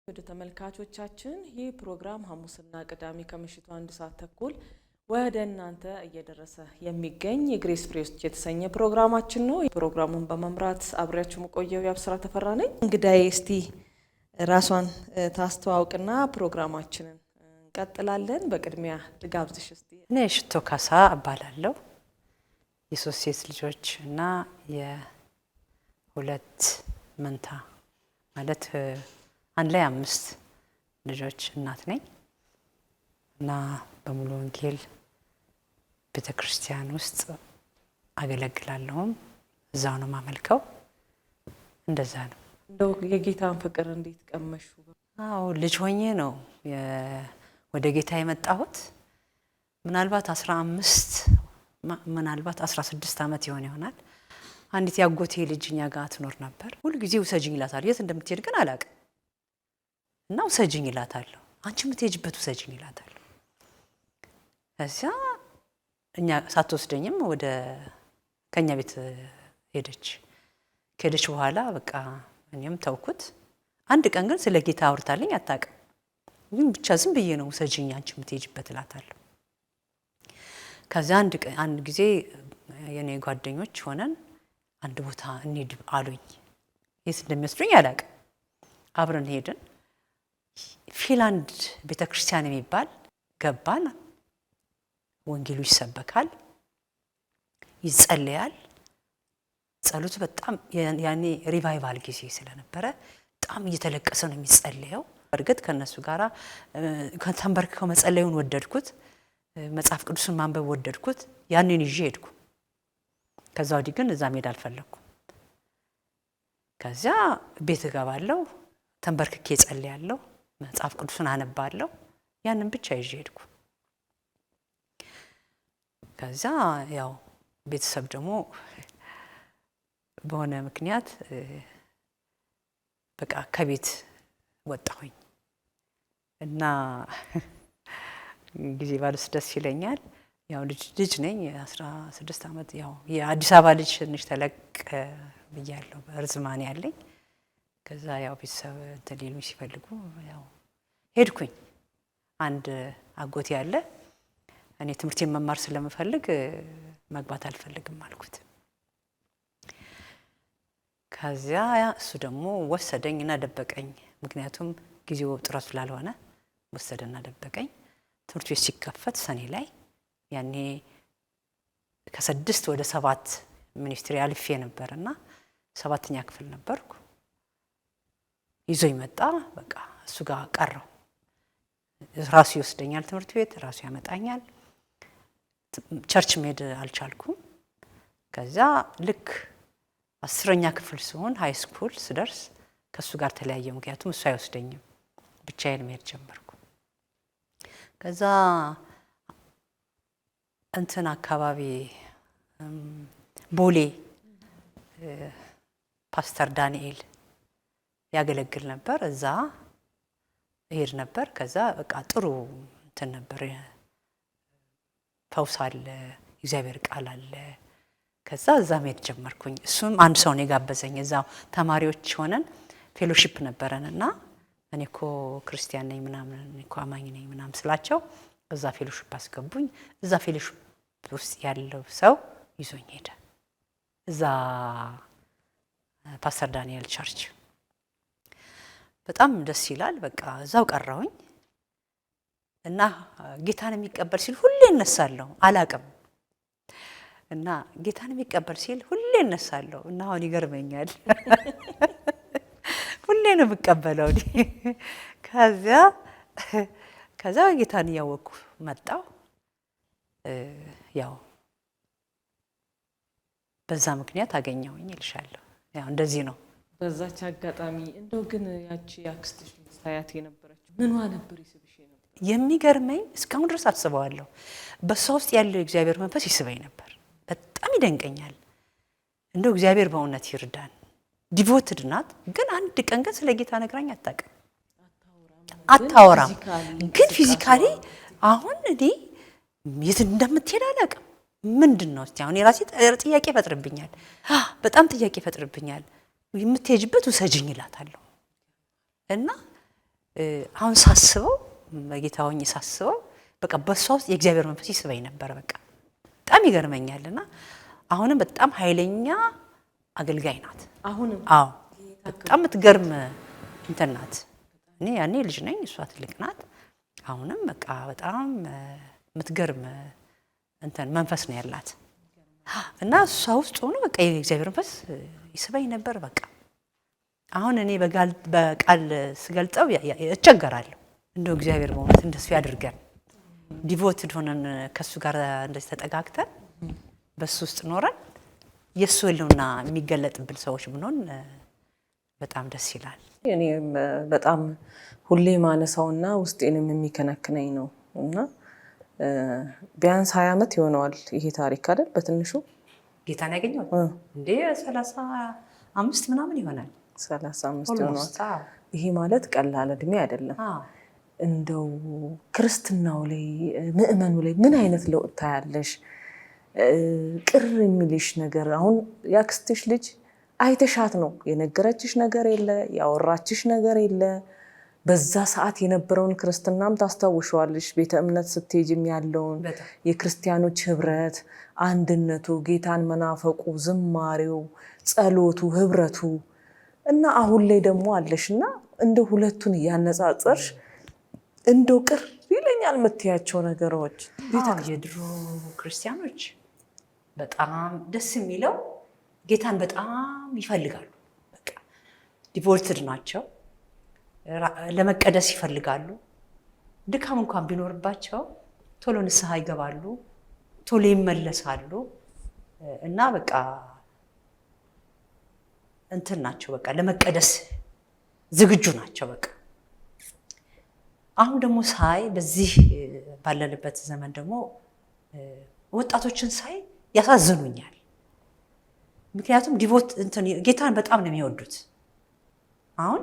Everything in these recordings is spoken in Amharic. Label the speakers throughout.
Speaker 1: ወደ ተመልካቾቻችን ይህ ፕሮግራም ሐሙስና ቅዳሜ ከምሽቱ 1:30 ወደ እናንተ እየደረሰ የሚገኝ የግሬስ ፍሬዎች የተሰኘ ፕሮግራማችን ነው። ፕሮግራሙን በመምራት አብሬያችሁ መቆየው የአብስራ ተፈራ ነኝ። እንግዳዬ እስቲ ራሷን ታስተዋውቅና ፕሮግራማችንን እንቀጥላለን። በቅድሚያ ልጋብዝሽ እስቲ።
Speaker 2: እኔ ሽቶ ካሳ እባላለሁ። የ3 ሴት ልጆች እና የ2 መንታ ማለት አንድ ላይ 5 ልጆች እናት ነኝ እና በሙሉ ወንጌል ቤተክርስቲያን ውስጥ አገለግላለሁም፣ እዛው ነው የማመልከው። እንደዛ ነው።
Speaker 1: እንደው የጌታን ፍቅር እንዴት ቀመሹ?
Speaker 2: አዎ፣ ልጅ ሆኜ ነው ወደ ጌታ የመጣሁት። ምናልባት 15 ምናልባት 16 ዓመት ይሆን ይሆናል። አንዲት ያጎቴ ልጅ እኛ ጋር ትኖር ነበር። ሁሉ ጊዜ ውሰጂኝ እላታለሁ። የት እንደምትሄድ ግን አላውቅም። እና ውሰጂኝ እላታለሁ። አንቺ የምትሄጂበት ውሰጂኝ እላታለሁ። ከዚያ እኛ ሳትወስደኝም ወደ ከኛ ቤት ሄደች። ከሄደች በኋላ በቃ እኔም ተውኩት። አንድ ቀን ግን ስለ ጌታ አውርታልኝ አታውቅም። ግን ብቻ ዝም ብዬ ነው ውሰጂኝ አንቺ የምትሄጂበት እላታለሁ። ከዚያ አንድ ጊዜ የኔ ጓደኞች ሆነን አንድ ቦታ እንሂድ አሉኝ። የት እንደሚወስዱኝ አላውቅም። አብረን ሄድን። ፊንላንድ ቤተክርስቲያን የሚባል ገባን። ወንጌሉ ይሰበካል፣ ይጸለያል። ጸሎቱ በጣም ያኔ revival ጊዜ ስለነበረ በጣም እየተለቀሰ ነው የሚጸለየው። እርግጥ ከነሱ ጋራ ተንበርክከው መጸለዩን ወደድኩት። መጽሐፍ ቅዱስን ማንበብ ወደድኩት። ያንን ይዤ ሄድኩ። ከዛ ወዲህ ግን እዛ መሄድ አልፈለኩም። ከዚያ ቤት እገባለሁ፣ ተንበርክኬ እጸልያለሁ፣ መጽሐፍ ቅዱስን አነባለሁ። ያንን ብቻ ይዤ ሄድኩ። ከዛ ያው ቤተሰብ ደግሞ በሆነ ምክንያት በቃ ከቤት ወጣሁኝ እና ጊዜ ባልስ ደስ ይለኛል። ያው ልጅ ነኝ፣ 16 ዓመት፣ ያው የአዲስ አበባ ልጅ ትንሽ ተለቅ ብያለሁ በርዝማኔ ያለኝ። ከዛ ያው ቤተሰብ እንትን ሊሉኝ ሲፈልጉ ያው ሄድኩኝ። አንድ አጎቴ አለ። እኔ ትምህርቴን መማር ስለምፈልግ መግባት አልፈልግም አልኩት። ከዚያ እሱ ደግሞ ወሰደኝና ደበቀኝ። ምክንያቱም ጊዜው ጥሩ ስላልሆነ ወሰደና ደበቀኝ። ትምህርት ቤት ሲከፈት ሰኔ ላይ ያኔ ከ6 ወደ 7 ሚኒስትሪ አልፌ ነበርና 7ኛ ክፍል ነበርኩ። ይዞኝ መጣ። በቃ እሱ ጋር ቀረው። ራሱ ይወስደኛል ትምህርት ቤት፣ ራሱ ያመጣኛል። church መሄድ አልቻልኩም። ከዛ ልክ 10ኛ ክፍል ስሆን high school ስደርስ ከሱ ጋር ተለያየ። ምክንያቱም እሱ አይወስደኝም፣ ብቻዬን መሄድ ጀመርኩ። ከዛ እንትን አካባቢ ቦሌ ፓስተር ዳንኤል ያገለግል ነበር። እዛ እሄድ ነበር። ከዛ በቃ ጥሩ እንትን ነበር፣ ፈውስ አለ፣ እግዚአብሔር ቃል አለ። ከዛ እዛ መሄድ ጀመርኩኝ። እሱም አንድ ሰው ነው የጋበዘኝ። እዛው ተማሪዎች ሆነን fellowship ነበረንና እኔ እኮ ክርስቲያን ነኝ ምናምን፣ እኔ እኮ አማኝ ነኝ ምናምን ስላቸው እዛ fellowship አስገቡኝ። እዛ fellowship ውስጥ ያለው ሰው ይዞኝ ሄደ። እዛ ፓስተር ዳንኤል church በጣም ደስ ይላል። በቃ እዛው ቀረሁኝ እና ጌታን የሚቀበል ሲል ሁሌ እነሳለሁ። አላቅም እና ጌታን የሚቀበል ሲል ሁሌ እነሳለሁ እና አሁን ይገርመኛል። ሁሌ ነው የምቀበለው። ከዛ ጌታን እያወቅኩ መጣሁ። ያው በዛ ምክንያት አገኘሁኝ እልሻለሁ። ያው እንደዚህ ነው።
Speaker 1: በዛች አጋጣሚ እንደው ግን ያቺ አክስትሽ ታያት የነበረችው ምኗ ነበር ይስብሽ የነበረው?
Speaker 2: የሚገርመኝ እስካሁን ድረስ አስበዋለሁ። በሷ ውስጥ ያለው የእግዚአብሔር መንፈስ ይስበኝ ነበር። በጣም ይደንቀኛል። እንደው እግዚአብሔር በእውነት ይርዳን። devoted ናት፣ ግን አንድ ቀን ግን ስለ ጌታ ነግራኝ አታውቅም። አታወራም። ግን physically አሁን እኔ የት እንደምትሄድ አላውቅም። ምንድነው እስቲ አሁን የራሴ ጥያቄ ይፈጥርብኛል። በጣም ጥያቄ ይፈጥርብኛል። የምትሄጂበት ውሰጂኝ እላታለሁ። እና አሁን ሳስበው በጌታ ሆኜ ሳስበው በቃ በሷ ውስጥ የእግዚአብሔር መንፈስ ይስበኝ ነበር። በቃ በጣም ይገርመኛልና አሁንም በጣም ኃይለኛ አገልጋይ ናት።
Speaker 1: አሁንም?
Speaker 2: አዎ፣ በጣም የምትገርም እንትን ናት። እኔ ያኔ ልጅ ነኝ፣ እሷ ትልቅ ናት። አሁንም በቃ በጣም የምትገርም እንትን መንፈስ ነው ያላት እና እሷ ውስጥ ሆኖ በቃ የእግዚአብሔር መንፈስ ይስበኝ ነበር። በቃ አሁን እኔ በቃል ስገልጸው እቸገራለሁ። እንደው እግዚአብሔር በእውነት እንደሱ ያድርገን። Devoted ሆነን ከእሱ ጋር እንደዚህ ተጠጋግተን በሱ ውስጥ ኖረን የእሱ ሕልውና የሚገለጥብን ሰዎች ብንሆን በጣም ደስ ይላል።
Speaker 1: እኔም በጣም ሁሌ ማነሳውና ውስጤንም የሚከነክነኝ ነው እና ቢያንስ 20 ዓመት ይሆነዋል ይሄ ታሪክ አይደል? በትንሹ።
Speaker 2: ጌታን ያገኘሁት እንዴ 35 ምናምን ይሆናል።
Speaker 1: 35 ይሆነዋል። ይሄ ማለት ቀላል እድሜ አይደለም። እንደው ክርስትናው ላይ፣ ምዕመኑ ላይ ምን አይነት ለውጥ ታያለሽ? ቅር የሚልሽ ነገር፣ አሁን ያክስትሽ ልጅ አይተሻት ነው፣ የነገረችሽ ነገር የለ፣ ያወራችሽ ነገር የለ። በዛ ሰዓት የነበረውን ክርስትናም ታስታውሸዋለሽ። ቤተ እምነት ስትሄጂም ያለውን የክርስቲያኖች ህብረት፣ አንድነቱ፣ ጌታን መናፈቁ፣ ዝማሬው፣ ጸሎቱ፣ ህብረቱ እና አሁን ላይ ደግሞ አለሽ እና እንደ ሁለቱን እያነጻጸርሽ እንደው ቅር ይለኛል የምትያቸው ነገሮች?
Speaker 2: የድሮ ክርስቲያኖች በጣም ደስ የሚለው ጌታን በጣም ይፈልጋሉ። በቃ devoted ናቸው። ለመቀደስ ይፈልጋሉ። ድካም እንኳን ቢኖርባቸው ቶሎ ንስሐ ይገባሉ፣ ቶሎ ይመለሳሉ እና በቃ እንትን ናቸው። በቃ ለመቀደስ ዝግጁ ናቸው። በቃ አሁን ደግሞ ሳይ፣ በዚህ ባለንበት ዘመን ደግሞ ወጣቶችን ሳይ ያሳዝኑኛል። ምክንያቱም devote እንትን ጌታን በጣም ነው የሚወዱት። አሁን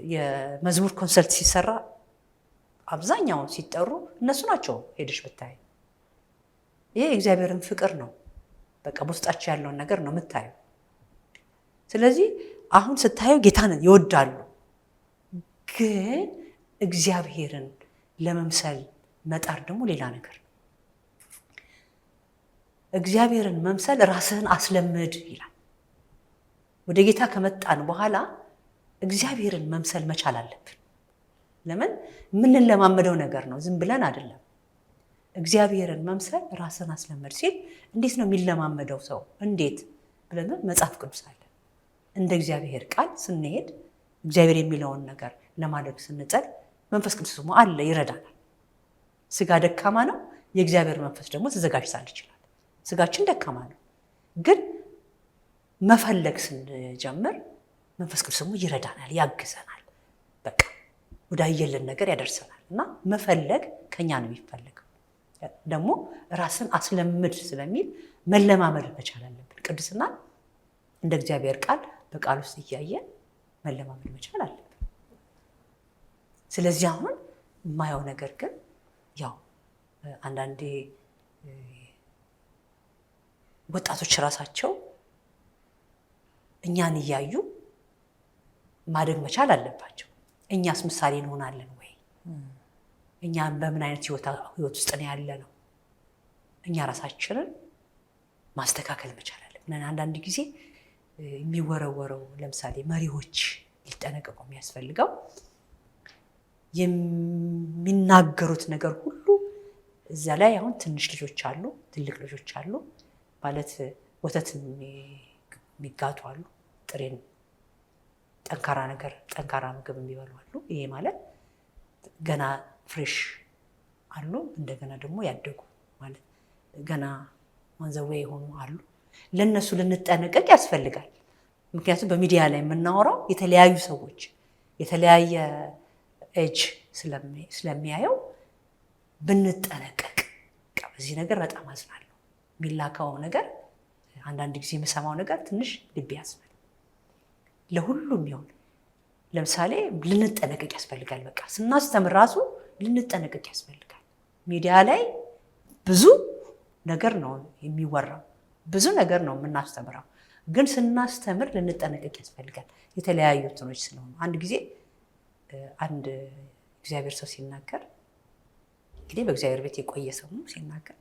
Speaker 2: የመዝሙር ኮንሰርት ሲሰራ አብዛኛውን ሲጠሩ እነሱ ናቸው። ሄደሽ ብታይ ይሄ የእግዚአብሔርን ፍቅር ነው። በቃ በውስጣቸው ያለውን ነገር ነው የምታየው። ስለዚህ አሁን ስታየው ጌታን ይወዳሉ፣ ግን እግዚአብሔርን ለመምሰል መጣር ደግሞ ሌላ ነገር ነው። እግዚአብሔርን መምሰል ራስህን አስለምድ ይላል። ወደ ጌታ ከመጣን በኋላ እግዚአብሔርን መምሰል መቻል አለብን። ለምን? የምንለማመደው ነገር ነው፣ ዝም ብለን አይደለም። እግዚአብሔርን መምሰል ራስን አስለምድ ሲል እንዴት ነው የሚለማመደው ሰው? እንዴት ብለን መጽሐፍ ቅዱስ አለ። እንደ እግዚአብሔር ቃል ስንሄድ፣ እግዚአብሔር የሚለውን ነገር ለማድረግ ስንጥር መንፈስ ቅዱስ ደግሞ አለ፣ ይረዳናል። ስጋ ደካማ ነው፣ የእግዚአብሔር መንፈስ ደግሞ ተዘጋጅታለች ይችላል። ስጋችን ደካማ ነው፣ ግን መፈለግ ስንጀምር መንፈስ ቅዱስ ደግሞ ይረዳናል፣ ያግዘናል። በቃ ወዳየልን ነገር ያደርሰናል። እና መፈለግ ከኛ ነው የሚፈለገው። ደግሞ ራስን አስለምድ ስለሚል መለማመድ መቻል አለብን። ቅድስና እንደ እግዚአብሔር ቃል በቃል ውስጥ እያየን መለማመድ መቻል አለብን። ስለዚህ አሁን የማየው ነገር ግን ያው አንዳንዴ ወጣቶች ራሳቸው እኛን እያዩ ማደግ መቻል አለባቸው። እኛስ ምሳሌ እንሆናለን ወይ? እኛ በምን አይነት ህይወት ውስጥ ነው ያለ ነው? እኛ ራሳችንን ማስተካከል መቻል አለብን። አንዳንድ ጊዜ የሚወረወረው፣ ለምሳሌ መሪዎች ሊጠነቀቁ የሚያስፈልገው የሚናገሩት ነገር ሁሉ እዛ ላይ አሁን ትንሽ ልጆች አሉ፣ ትልቅ ልጆች አሉ፣ ማለት ወተት የሚጋቱ አሉ፣ ጥሬን ጠንካራ ነገር፣ ጠንካራ ምግብ የሚበሉ አሉ። ይሄ ማለት ገና fresh አሉ፣ እንደገና ደግሞ ያደጉ ማለት ገና on the way የሆኑ አሉ። ለእነሱ ልንጠነቀቅ ያስፈልጋል። ምክንያቱም በሚዲያ ላይ የምናወራው የተለያዩ ሰዎች፣ የተለያየ ኤጅ ስለሚያየው ብንጠነቀቅ። በዚህ ነገር በጣም አዝናለሁ። የሚላከው ነገር፣ አንዳንድ ጊዜ የምሰማው ነገር ትንሽ ልብ ያዝናል። ለሁሉም ይሆን ለምሳሌ ልንጠነቀቅ ያስፈልጋል። በቃ ስናስተምር ራሱ ልንጠነቀቅ ያስፈልጋል። ሚዲያ ላይ ብዙ ነገር ነው የሚወራው፣ ብዙ ነገር ነው የምናስተምረው። ግን ስናስተምር ልንጠነቀቅ ያስፈልጋል። የተለያዩ እንትኖች ስለሆኑ አንድ ጊዜ አንድ እግዚአብሔር ሰው ሲናገር፣ እንግዲህ በእግዚአብሔር ቤት የቆየ ሰው ነው፣ ሲናገር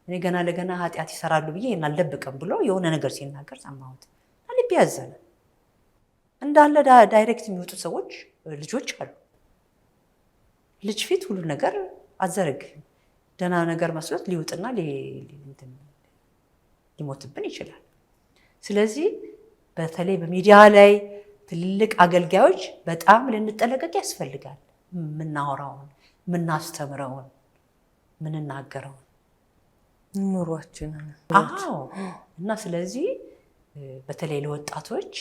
Speaker 2: እኔ ገና ለገና ኃጢአት ይሰራሉ ብዬ ይሄን አልደብቅም ብሎ የሆነ ነገር ሲናገር ሰማሁት እና ልቤ ያዘነ። እንዳለ direct የሚወጡ ሰዎች ልጆች አሉ። ልጅ ፊት ሁሉ ነገር አዘረግፍም። ደህና ነገር መስሎት ሊውጥና ሊሞትብን ይችላል። ስለዚህ በተለይ በሚዲያ ላይ ትልልቅ አገልጋዮች በጣም ልንጠነቀቅ ያስፈልጋል። የምናወራውን፣ የምናስተምረውን፣ የምንናገረውን፣
Speaker 1: ኑሯችንን።
Speaker 2: አዎ። እና ስለዚህ በተለይ ለወጣቶች፣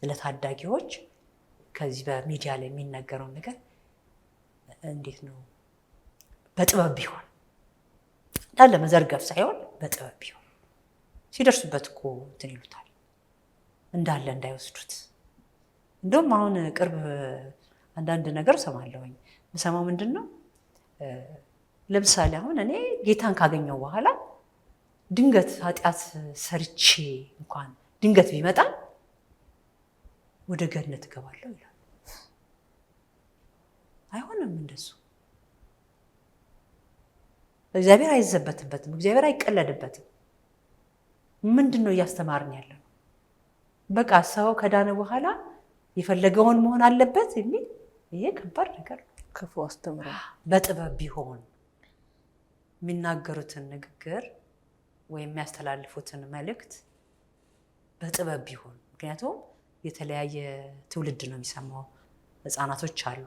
Speaker 2: ለታዳጊዎች ከዚህ በሚዲያ ላይ የሚነገረውን ነገር እንዴት ነው በጥበብ ቢሆን፣ እንዳለ መዘርገፍ ሳይሆን በጥበብ ቢሆን፣ ሲደርሱበት እኮ እንትን ይሉታል፣ እንዳለ እንዳይወስዱት። እንደውም አሁን ቅርብ አንዳንድ ነገር እሰማለሁኝ። የምሰማው ምንድን ነው? ለምሳሌ አሁን እኔ ጌታን ካገኘው በኋላ ድንገት ኃጢአት ሰርቼ እንኳን ድንገት ቢመጣ ወደ ገነት እገባለሁ ይላል። አይሆንም እንደሱ። እግዚአብሔር አይዘበትበትም። እግዚአብሔር አይቀለድበትም። ምንድን ነው እያስተማርን ያለ ነው? በቃ ሰው ከዳነ በኋላ የፈለገውን መሆን አለበት የሚል ይሄ ከባድ ነገር ነው።
Speaker 1: ክፉ አስተምሮ።
Speaker 2: በጥበብ ቢሆን፣ የሚናገሩትን ንግግር ወይም የሚያስተላልፉትን መልእክት በጥበብ ቢሆን። ምክንያቱም የተለያየ ትውልድ ነው የሚሰማው። ህፃናቶች አሉ፣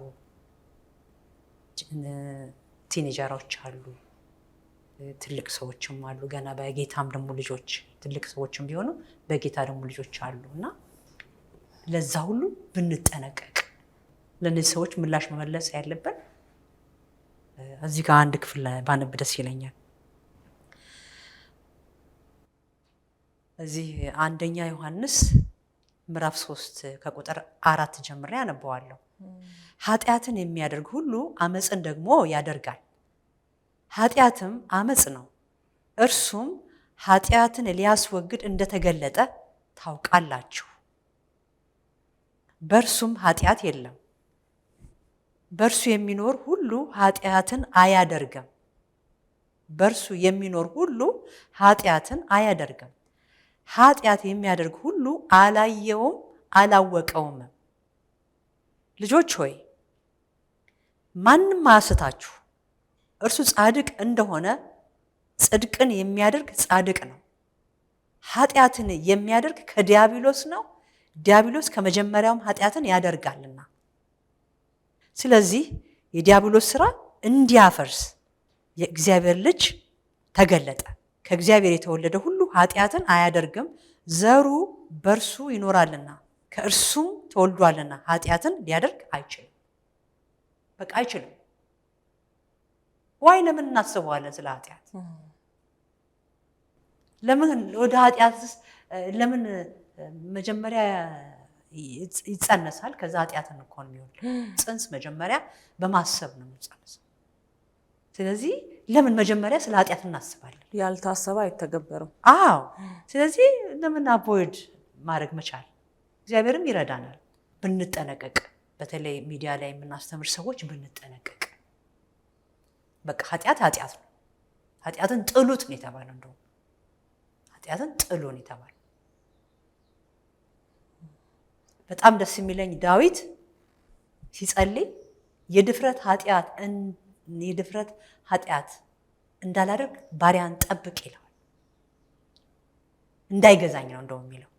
Speaker 2: teenager ኦች አሉ፣ ትልቅ ሰዎችም አሉ። ገና በጌታም ደግሞ ልጆች፣ ትልቅ ሰዎችም ቢሆኑ በጌታ ደግሞ ልጆች አሉ እና ለዛ ሁሉ ብንጠነቀቅ፣ ለእነዚህ ሰዎች ምላሽ መመለስ ያለብን። እዚህ ጋር አንድ ክፍል ባነብ ደስ ይለኛል። እዚህ አንደኛ ዮሐንስ ምዕራፍ 3 ከቁጥር 4 ጀምሬ አነበዋለሁ። ኃጢአትን የሚያደርግ ሁሉ አመፅን ደግሞ ያደርጋል፣ ኃጢአትም አመፅ ነው። እርሱም ኃጢአትን ሊያስወግድ እንደተገለጠ ታውቃላችሁ። በእርሱም ኃጢአት የለም። በእርሱ የሚኖር ሁሉ ኃጢአትን አያደርግም። በእርሱ የሚኖር ሁሉ ኃጢአትን አያደርግም። ኃጢአት የሚያደርግ ሁሉ አላየውም አላወቀውም። ልጆች ሆይ፣ ማንም አያስታችሁ። እርሱ ጻድቅ እንደሆነ ጽድቅን የሚያደርግ ጻድቅ ነው። ኃጢአትን የሚያደርግ ከዲያብሎስ ነው፣ ዲያብሎስ ከመጀመሪያውም ኃጢአትን ያደርጋልና። ስለዚህ የዲያብሎስ ስራ እንዲያፈርስ የእግዚአብሔር ልጅ ተገለጠ። ከእግዚአብሔር የተወለደ ሁሉ ኃጢአትን አያደርግም፣ ዘሩ በእርሱ ይኖራልና ከእርሱም ተወልዷልና ኃጢአትን ሊያደርግ አይችልም። በቃ አይችልም። Why ለምን እናስበዋለን ስለ ኃጢአት? ለምን ወደ ኃጢአትስ ለምን መጀመሪያ ይጸነሳል? ከዛ ኃጢአትን እኮ ነው የሚወልደው። ጽንስ መጀመሪያ በማሰብ ነው የሚጸነሰው። ስለዚህ ለምን መጀመሪያ ስለ ኃጢአት እናስባለን?
Speaker 1: ያልታሰበ አይተገበርም።
Speaker 2: አዎ። ስለዚህ ለምን avoid ማድረግ መቻል፣ እግዚአብሔርም ይረዳናል ብንጠነቀቅ። በተለይ ሚዲያ ላይ የምናስተምር ሰዎች ብንጠነቀቅ። በቃ ኃጢአት ኃጢአት ነው። ኃጢአትን ጥሉት ነው የተባለው። እንደውም ኃጢአትን ጥሉ ነው የተባለው። በጣም ደስ የሚለኝ ዳዊት ሲጸልይ የድፍረት ኃጢአት እንዳላደርግ ባሪያህን ጠብቅ ይለዋል። እንዳይገዛኝ ነው እንደውም የሚለው፣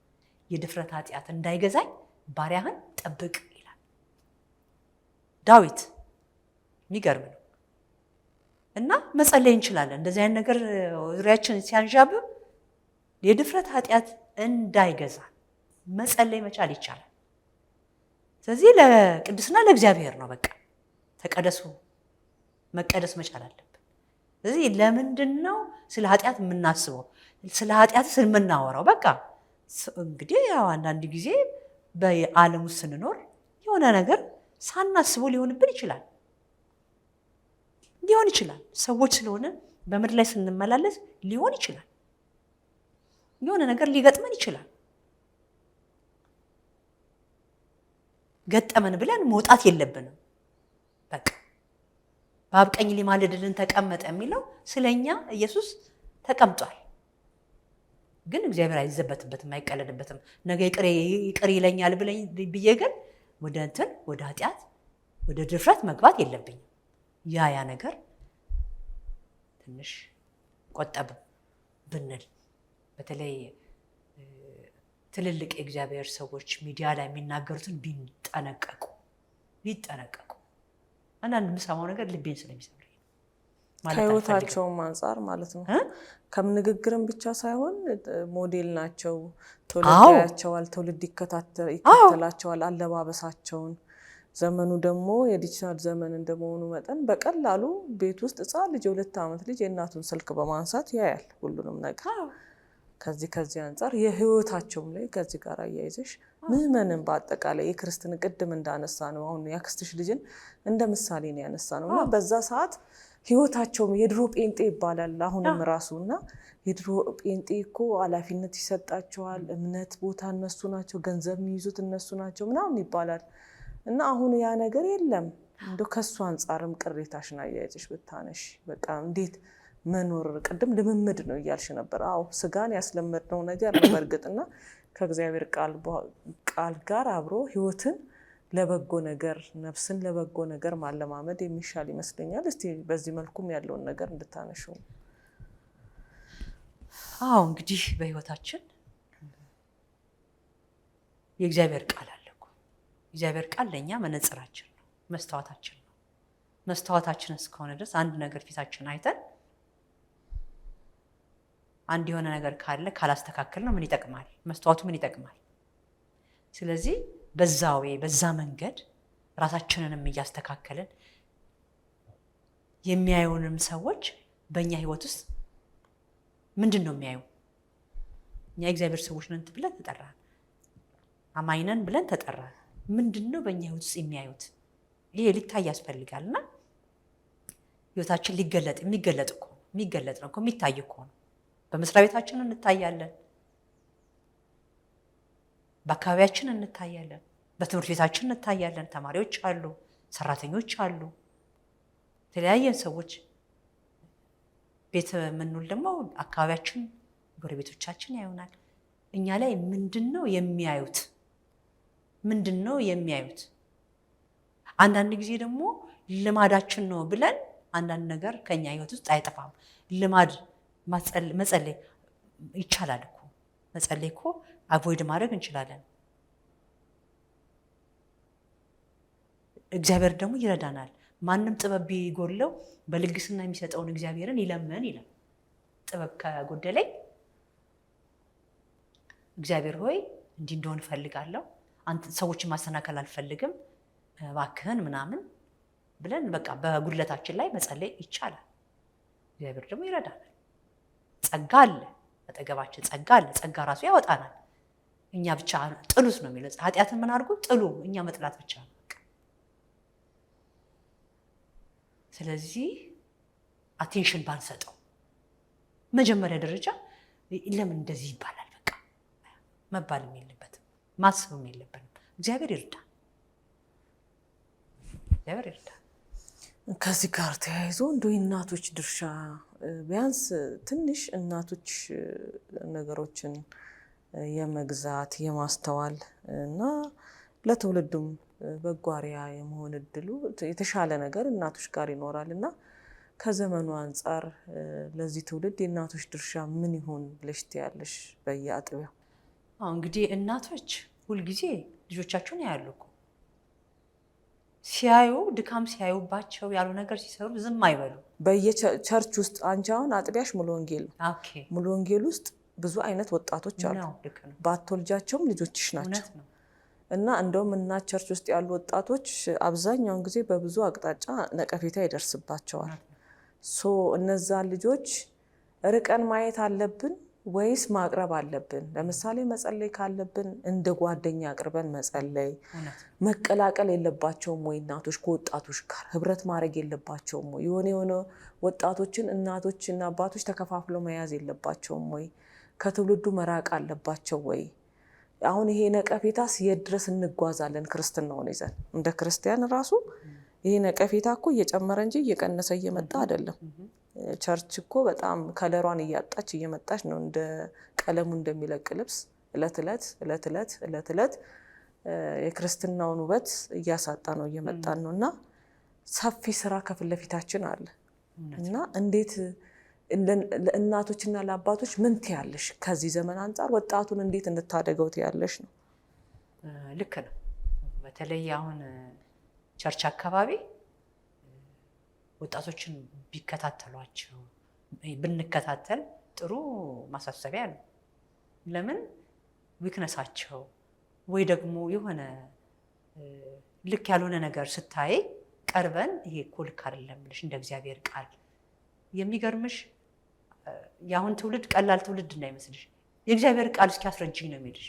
Speaker 2: የድፍረት ኃጢአት እንዳይገዛኝ ባሪያህን ጠብቅ ይላል ዳዊት። የሚገርም ነው። እና መጸለይ እንችላለን። እንደዚህ አይነት ነገር ዙሪያችን ሲያንዣብብ የድፍረት ኃጢአት እንዳይገዛ መጸለይ መቻል ይቻላል። ስለዚህ ለቅድስና ለእግዚአብሔር ነው። በቃ ተቀደሱ፣ መቀደስ መቻል አለብን። ስለዚህ ለምንድን ነው ስለ ኃጢአት የምናስበው? ስለ ኃጢአትስ የምናወራው? በቃ እንግዲህ ያው አንዳንድ ጊዜ በዓለም ውስጥ ስንኖር የሆነ ነገር ሳናስበው ሊሆንብን ይችላል፣ ሊሆን ይችላል። ሰዎች ስለሆነ በምድር ላይ ስንመላለስ ሊሆን ይችላል። የሆነ ነገር ሊገጥመን ይችላል። ገጠመን ብለን መውጣት የለብንም። በቃ በአብ ቀኝ ሊማልድልን ተቀመጠ የሚለው ስለኛ ኢየሱስ ተቀምጧል። ግን እግዚአብሔር አይዘበትበትም፣ አይቀለድበትም። ነገ ይቅር ይለኛል ብዬ ግን ወደ እንትን ወደ ኃጢአት ወደ ድፍረት መግባት የለብኝም። ያ ነገር ትንሽ ቆጠብ ብንል፣ በተለይ ትልልቅ የእግዚአብሔር ሰዎች ሚዲያ ላይ የሚናገሩትን ቢጠነቀቁ። አንዳንድ የምሰማው ነገር ልቤን ስለሚሰብረኝ ማለት አልፈልግም።
Speaker 1: ከህይወታቸውም አንጻር ማለት ነው። ከምንግግርም ብቻ ሳይሆን ሞዴል ናቸው። ትውልድ ያያቸዋል፣ ትውልድ ይከተላቸዋል፣ አለባበሳቸውን። ዘመኑ ደግሞ የዲጂታል ዘመን እንደመሆኑ መጠን በቀላሉ ቤት ውስጥ ሕፃን ልጅ፣ የ2 ዓመት ልጅ የእናቱን ስልክ በማንሳት ያያል ሁሉንም ነገር። ከዚህ አንጻር የህይወታቸውም ላይ ከዚህ ጋር አያይዘሽ ምዕመንን በአጠቃላይ የክርስትን ቅድም እንዳነሳ ነው፣ አሁን የአክስትሽ ልጅን እንደ ምሳሌ ነው ያነሳ ነው፣ እና በዛ ሰዓት ህይወታቸውም የድሮ ጴንጤ ይባላል አሁንም ራሱ፣ እና የድሮ ጴንጤ እኮ ኃላፊነት ይሰጣቸዋል፣ እምነት ቦታ እነሱ ናቸው፣ ገንዘብ የሚይዙት እነሱ ናቸው ምናምን ይባላል፣ እና አሁን ያ ነገር የለም። እንደው ከሱ አንጻርም ቅሬታሽን አያይዘሽ ብታነሽ፣ በቃ እንዴት መኖር፣ ቅድም ልምምድ ነው እያልሽ ነበር። አዎ፣ ስጋን ያስለመድነው ነገር ነው በእርግጥና ከእግዚአብሔር ቃል ጋር አብሮ ህይወትን ለበጎ ነገር፣ ነፍስን ለበጎ ነገር ማለማመድ የሚሻል ይመስለኛል። እስቲ በዚህ መልኩም ያለውን ነገር እንድታነሺው።
Speaker 2: አዎ፣ እንግዲህ በህይወታችን የእግዚአብሔር ቃል አለ እኮ። እግዚአብሔር ቃል ለእኛ መነጽራችን ነው፣ መስተዋታችን ነው። መስተዋታችን እስከሆነ ድረስ አንድ ነገር ፊታችን አይተን አንድ የሆነ ነገር ካለ ካላስተካከል ነው ምን ይጠቅማል? መስተዋቱ ምን ይጠቅማል? ስለዚህ በዛ ወይ በዛ መንገድ ራሳችንንም እያስተካከልን የሚያዩንም ሰዎች በእኛ ህይወት ውስጥ ምንድን ነው የሚያዩ? እኛ የእግዚአብሔር ሰዎች ነን ብለን ተጠራን፣ አማኝ ነን ብለን ተጠራን። ምንድን ነው በእኛ ህይወት ውስጥ የሚያዩት? ይሄ ሊታይ ያስፈልጋል። እና ህይወታችን ሊገለጥ የሚገለጥ እኮ ነው፣ የሚገለጥ ነው እኮ፣ የሚታይ እኮ ነው። በመስሪያ ቤታችን እንታያለን፣ በአካባቢያችን እንታያለን፣ በትምህርት ቤታችን እንታያለን። ተማሪዎች አሉ፣ ሰራተኞች አሉ፣ የተለያየን ሰዎች። ቤት የምንውል ደግሞ አካባቢያችን፣ ጎረቤቶቻችን ያዩናል። እኛ ላይ ምንድን ነው የሚያዩት? ምንድን ነው የሚያዩት? አንዳንድ ጊዜ ደግሞ ልማዳችን ነው ብለን አንዳንድ ነገር ከኛ ህይወት ውስጥ አይጠፋም። ልማድ መጸለይ ይቻላል እኮ፣ መጸለይ እኮ avoid ማድረግ እንችላለን። እግዚአብሔር ደግሞ ይረዳናል። ማንም ጥበብ ቢጎድለው በልግስና የሚሰጠውን እግዚአብሔርን ይለምን ይላል። ጥበብ ከጎደለኝ እግዚአብሔር ሆይ እንዲህ እንደሆን እፈልጋለሁ፣ አንተ ሰዎችን ማሰናከል አልፈልግም፣ እባክህን ምናምን ብለን በቃ በጉድለታችን ላይ መጸለይ ይቻላል። እግዚአብሔር ደግሞ ይረዳናል። ጸጋ አለ፣ አጠገባችን ጸጋ አለ። ጸጋ ራሱ ያወጣናል። እኛ ብቻ ጥሉት ነው የሚለው። ኃጢአትን ምን አድርጉ? ጥሉ። እኛ መጥላት ብቻ ነው። በቃ። ስለዚህ attention ባንሰጠው፣ መጀመሪያ ደረጃ ለምን እንደዚህ ይባላል? በቃ መባልም የለበትም፣ ማሰብም የለብንም። እግዚአብሔር ይርዳን፣ እግዚአብሔር ይርዳን።
Speaker 1: ከዚህ ጋር ተያይዞ እንደው የእናቶች ድርሻ፣ ቢያንስ ትንሽ እናቶች ነገሮችን የመግዛት፣ የማስተዋል እና ለትውልዱም በጎ አርአያ የመሆን እድሉ የተሻለ ነገር እናቶች ጋር ይኖራል፣ እና ከዘመኑ አንጻር ለዚህ ትውልድ የእናቶች ድርሻ ምን ይሆን ብለሽ ትያለሽ በየአጥቢያው?
Speaker 2: አዎ፣ እንግዲህ እናቶች ሁልጊዜ ልጆቻቸውን ያያሉ እኮ። ሲያዩ፣ ድካም ሲያዩባቸው፣ ያሉ ነገር ሲሰሩ ዝም አይበሉ።
Speaker 1: በየ church ውስጥ፣ አንቺ አሁን አጥቢያሽ ሙሉ ወንጌል ነው። ሙሉ ወንጌል ውስጥ ብዙ አይነት ወጣቶች አሉ።
Speaker 2: ነው፣ ልክ ነው።
Speaker 1: ባትወልጃቸውም ልጆችሽ ናቸው።
Speaker 2: እውነት ነው።
Speaker 1: እና እንደውም እናት church ውስጥ ያሉ ወጣቶች አብዛኛውን ጊዜ በብዙ አቅጣጫ ነቀፌታ ይደርስባቸዋል። So እነዛን ልጆች ርቀን ማየት አለብን ወይስ ማቅረብ አለብን? ለምሳሌ መጸለይ ካለብን እንደ ጓደኛ አቅርበን መጸለይ፣ መቀላቀል የለባቸውም ወይ? እናቶች ከወጣቶች ጋር ህብረት ማድረግ የለባቸውም ወይ? የሆነ የሆነ ወጣቶችን እናቶች እና አባቶች ተከፋፍለው መያዝ የለባቸውም ወይ? ከትውልዱ መራቅ አለባቸው ወይ? አሁን ይሄ ነቀፌታስ የት ድረስ እንጓዛለን? ክርስትናውን ይዘን እንደ ክርስቲያን ራሱ ይሄ ነቀፌታ እኮ እየጨመረ እንጂ እየቀነሰ እየመጣ አይደለም። Church እኮ በጣም color ዋን እያጣች እየመጣች ነው። እንደ ቀለሙ እንደሚለቅ ልብስ እለት እለት እለት እለት እለት እለት የክርስትናውን ውበት እያሳጣ ነው እየመጣን ነው። እና ሰፊ ስራ ከፊት ለፊታችን አለ። እና እንዴት ለእናቶችና ለአባቶች ምን ትያለሽ? ከዚህ ዘመን አንጻር ወጣቱን እንዴት እንታደገው ትያለሽ ነው?
Speaker 2: ልክ ነው። በተለይ አሁን church አካባቢ ወጣቶችን ቢከታተሏቸው ብንከታተል ጥሩ ማሳሰቢያ ነው። ለምን weakness ኣቸው ወይ ደግሞ የሆነ ልክ ያልሆነ ነገር ስታይ ቀርበን ይሄ እኮ ልክ አይደለም ብለሽ እንደ እግዚአብሔር ቃል። የሚገርምሽ የአሁን ትውልድ ቀላል ትውልድ እንዳይመስልሽ። የእግዚአብሔር ቃል እስኪ አስረጅኝ ነው የሚልሽ።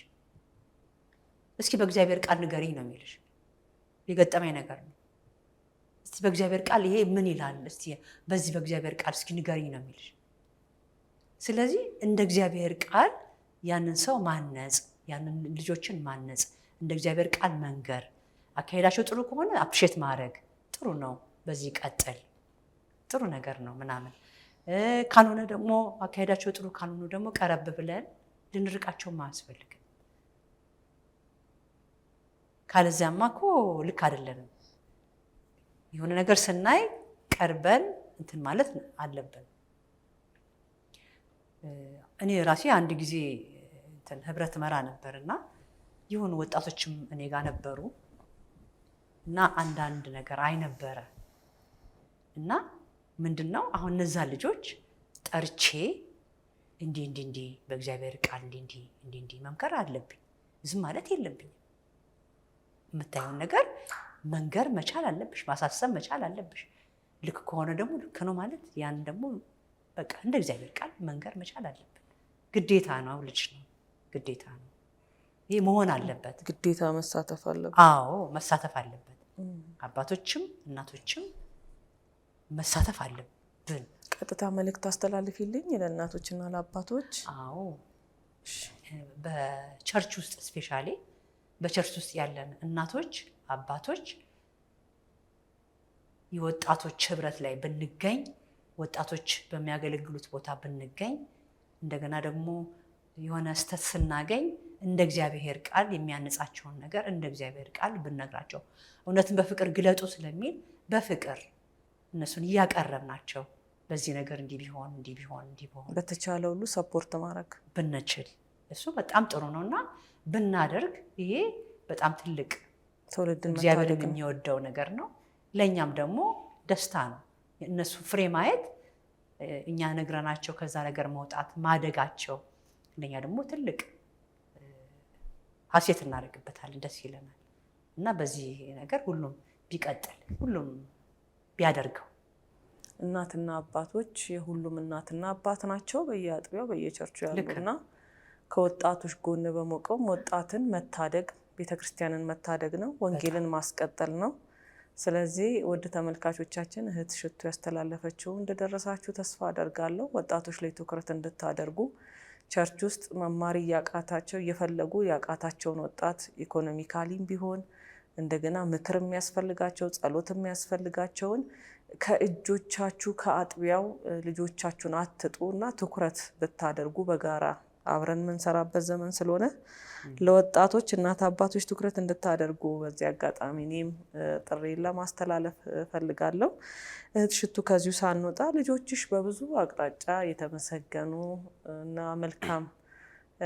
Speaker 2: እስኪ በእግዚአብሔር ቃል ንገሪኝ ነው የሚልሽ። የገጠመኝ ነገር ነው። እስቲ በእግዚአብሔር ቃል ይሄ ምን ይላል? እስቲ በዚህ በእግዚአብሔር ቃል እስኪ ንገሪኝ ነው የሚልሽ። ስለዚህ እንደ እግዚአብሔር ቃል ያንን ሰው ማነጽ፣ ያንን ልጆችን ማነጽ፣ እንደ እግዚአብሔር ቃል መንገር፣ አካሄዳቸው ጥሩ ከሆነ appreciate ማድረግ፣ ጥሩ ነው፣ በዚህ ቀጥል፣ ጥሩ ነገር ነው ምናምን። ካልሆነ ደግሞ አካሄዳቸው ጥሩ ካልሆኑ ደግሞ ቀረብ ብለን ልንርቃቸው አያስፈልግም። ካለዚያማ እኮ ልክ አይደለንም። የሆነ ነገር ስናይ ቀርበን እንትን ማለት አለብን። እኔ ራሴ አንድ ጊዜ እንትን ህብረት መራ ነበር እና የሆኑ ወጣቶችም እኔ ጋር ነበሩ እና አንዳንድ ነገር አይነበረ እና ምንድነው አሁን እነዛ ልጆች ጠርቼ እንዲህ እንዲህ እንዲህ በእግዚአብሔር ቃል እንዲህ እንዲህ እንዲህ እንዲህ መምከር አለብኝ። ዝም ማለት የለብኝም። የምታየውን ነገር መንገር መቻል አለብሽ፣ ማሳሰብ መቻል አለብሽ። ልክ ከሆነ ደግሞ ልክ ነው ማለት ያን ደግሞ በቃ እንደ እግዚአብሔር ቃል መንገር መቻል አለብን። ግዴታ ነው፣ ልጅ ነው፣ ግዴታ ነው። ይሄ መሆን አለበት።
Speaker 1: ግዴታ መሳተፍ አለበት።
Speaker 2: አዎ መሳተፍ አለበት። አባቶችም እናቶችም መሳተፍ አለብን።
Speaker 1: ቀጥታ መልእክት አስተላልፊልኝ ለእናቶችና ለአባቶች።
Speaker 2: አዎ በ church ውስጥ specially በ church ውስጥ ያለን እናቶች አባቶች የወጣቶች ህብረት ላይ ብንገኝ፣ ወጣቶች በሚያገለግሉት ቦታ ብንገኝ፣ እንደገና ደግሞ የሆነ ስህተት ስናገኝ እንደ እግዚአብሔር ቃል የሚያነጻቸውን ነገር እንደ እግዚአብሔር ቃል ብንነግራቸው፣ እውነትን በፍቅር ግለጡ ስለሚል በፍቅር እነሱን እያቀረብናቸው በዚህ ነገር እንዲህ ቢሆን እንዲህ ቢሆን እንዲህ ቢሆን
Speaker 1: በተቻለ ሁሉ support ማድረግ
Speaker 2: ብንችል እሱ በጣም ጥሩ ነውና ብናደርግ ይሄ በጣም ትልቅ
Speaker 1: ትውልድን
Speaker 2: እግዚአብሔር
Speaker 1: መታደግ ነው።
Speaker 2: የሚወደው ነገር ነው። ለእኛም ደግሞ ደስታ ነው። እነሱ ፍሬ ማየት፣ እኛ ነግረናቸው ከዛ ነገር መውጣት ማደጋቸው ለእኛ ደግሞ ትልቅ ሀሴት እናደርግበታለን፣ ደስ ይለናል። እና በዚህ ነገር ሁሉም ቢቀጥል ሁሉም ቢያደርገው።
Speaker 1: እናትና አባቶች የሁሉም እናትና አባት ናቸው በየአጥቢያው በየቸርቹ ያሉና ከወጣቶች ጎን በመቆም ወጣትን መታደግ ቤተክርስቲያንን መታደግ ነው፣ ወንጌልን ማስቀጠል ነው። ስለዚህ ውድ ተመልካቾቻችን እህት ሽቱ ያስተላለፈችው እንደደረሳችሁ ተስፋ አደርጋለሁ። ወጣቶች ላይ ትኩረት እንድታደርጉ፣ church ውስጥ መማር እያቃታቸው እየፈለጉ ያቃታቸውን ወጣት economically ም ቢሆን እንደገና ምክር የሚያስፈልጋቸው ጸሎት የሚያስፈልጋቸውን ከእጆቻችሁ ከአጥቢያው ልጆቻችሁን አትጡ እና ትኩረት ብታደርጉ በጋራ አብረን የምንሰራበት ዘመን ስለሆነ ለወጣቶች እናት አባቶች ትኩረት እንድታደርጉ በዚህ አጋጣሚ እኔም ጥሪን ለማስተላለፍ እፈልጋለሁ። እህት ሽቱ ከዚሁ ሳንወጣ ልጆችሽ በብዙ አቅጣጫ የተመሰገኑ እና መልካም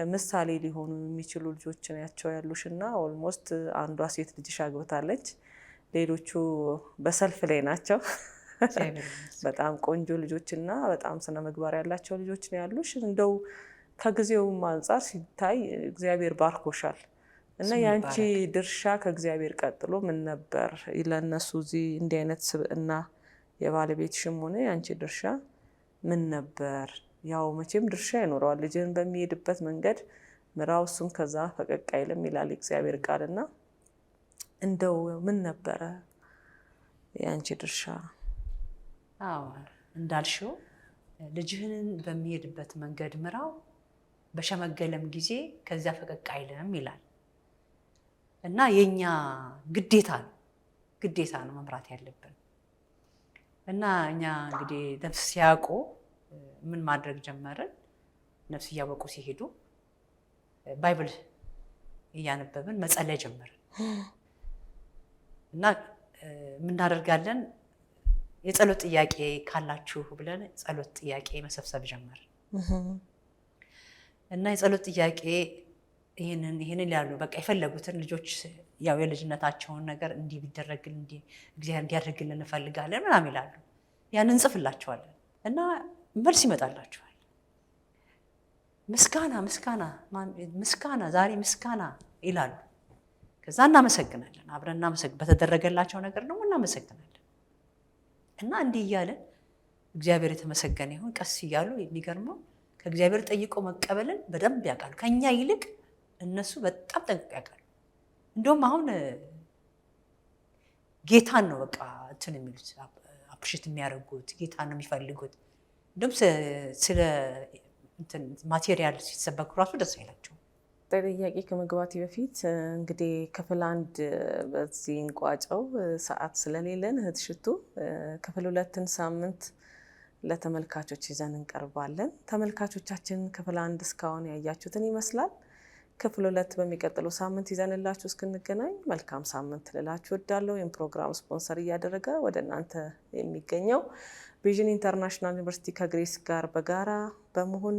Speaker 1: ምሳሌ ሊሆኑ የሚችሉ ልጆች ናቸው ያሉሽ እና almost አንዷ ሴት ልጅሽ አግብታለች፣ ሌሎቹ በሰልፍ ላይ ናቸው። በጣም ቆንጆ ልጆች እና በጣም ስነ ምግባር ያላቸው ልጆች ነው ያሉሽ። እንደው ከጊዜውም አንጻር ሲታይ እግዚአብሔር ባርኮሻል እና ያንቺ ድርሻ ከእግዚአብሔር ቀጥሎ ምን ነበር? ለእነሱ እዚህ እንዲህ አይነት ስብዕና የባለቤትሽም ሆነ ያንቺ ድርሻ ምን ነበር? ያው መቼም ድርሻ ይኖረዋል። ልጅን በሚሄድበት መንገድ ምራው፣ እሱም ከዛ ፈቀቅ አይልም ይላል እግዚአብሔር ቃልና እንደው ምን ነበረ ያንቺ ድርሻ?
Speaker 2: አዎ እንዳልሽው ልጅህን በሚሄድበት መንገድ ምራው፣ በሸመገለም ጊዜ ከዚያ ፈቀቅ አይልም ይላል። እና የኛ ግዴታ ነው፣ ግዴታ ነው መምራት ያለብን። እና እኛ እንግዲህ ነፍስ ሲያውቁ ምን ማድረግ ጀመርን? ነፍስ እያወቁ ሲሄዱ Bible እያነበብን መጸለይ ጀመርን። እና ምናደርጋለን፣ የጸሎት ጥያቄ ካላችሁ ብለን ጸሎት ጥያቄ መሰብሰብ ጀመርን። እና የጸሎት ጥያቄ ይህንን ይህንን ያሉ በቃ የፈለጉትን ልጆች ያው የልጅነታቸውን ነገር እንዲህ ቢደረግልን፣ እንዲህ እግዚአብሔር እንዲያደርግልን እንፈልጋለን ምናምን ይላሉ። ያንን እንጽፍላቸዋለን እና መልስ ይመጣላቸዋል። ምስጋና፣ ምስጋና፣ ምስጋና፣ ዛሬ ምስጋና ይላሉ። ከዛ እናመሰግናለን፣ አብረን በተደረገላቸው ነገር ደግሞ እናመሰግናለን። እና እንዲህ እያለን እግዚአብሔር የተመሰገነ ይሁን፣ ቀስ እያሉ የሚገርመው ከእግዚአብሔር ጠይቆ መቀበልን በደንብ ያውቃሉ። ከኛ ይልቅ እነሱ በጣም ጠንቅቀው ያውቃሉ። እንደውም አሁን ጌታን ነው በቃ እንትን የሚሉት፣ appreciate የሚያደርጉት፣ ጌታን ነው የሚፈልጉት። እንደውም ስለ material ሲሰበኩ ራሱ ደስ አይላቸውም።
Speaker 1: ጥያቄ ከመግባቴ በፊት እንግዲህ ክፍል 1 በዚህ እንቋጨው፣ ሰዓት ስለሌለን። እህት ሽቱ፣ ክፍል 2ን ሳምንት ለተመልካቾች ይዘን እንቀርባለን። ተመልካቾቻችን፣ ክፍል 1 እስካሁን ያያችሁትን ይመስላል። ክፍል 2 በሚቀጥለው ሳምንት ይዘንላችሁ እስክንገናኝ መልካም ሳምንት ልላችሁ እወዳለሁ። ይህም ፕሮግራም ስፖንሰር እያደረገ ወደ እናንተ የሚገኘው ቪዥን ኢንተርናሽናል ዩኒቨርሲቲ ከግሬስ ጋር በጋራ በመሆን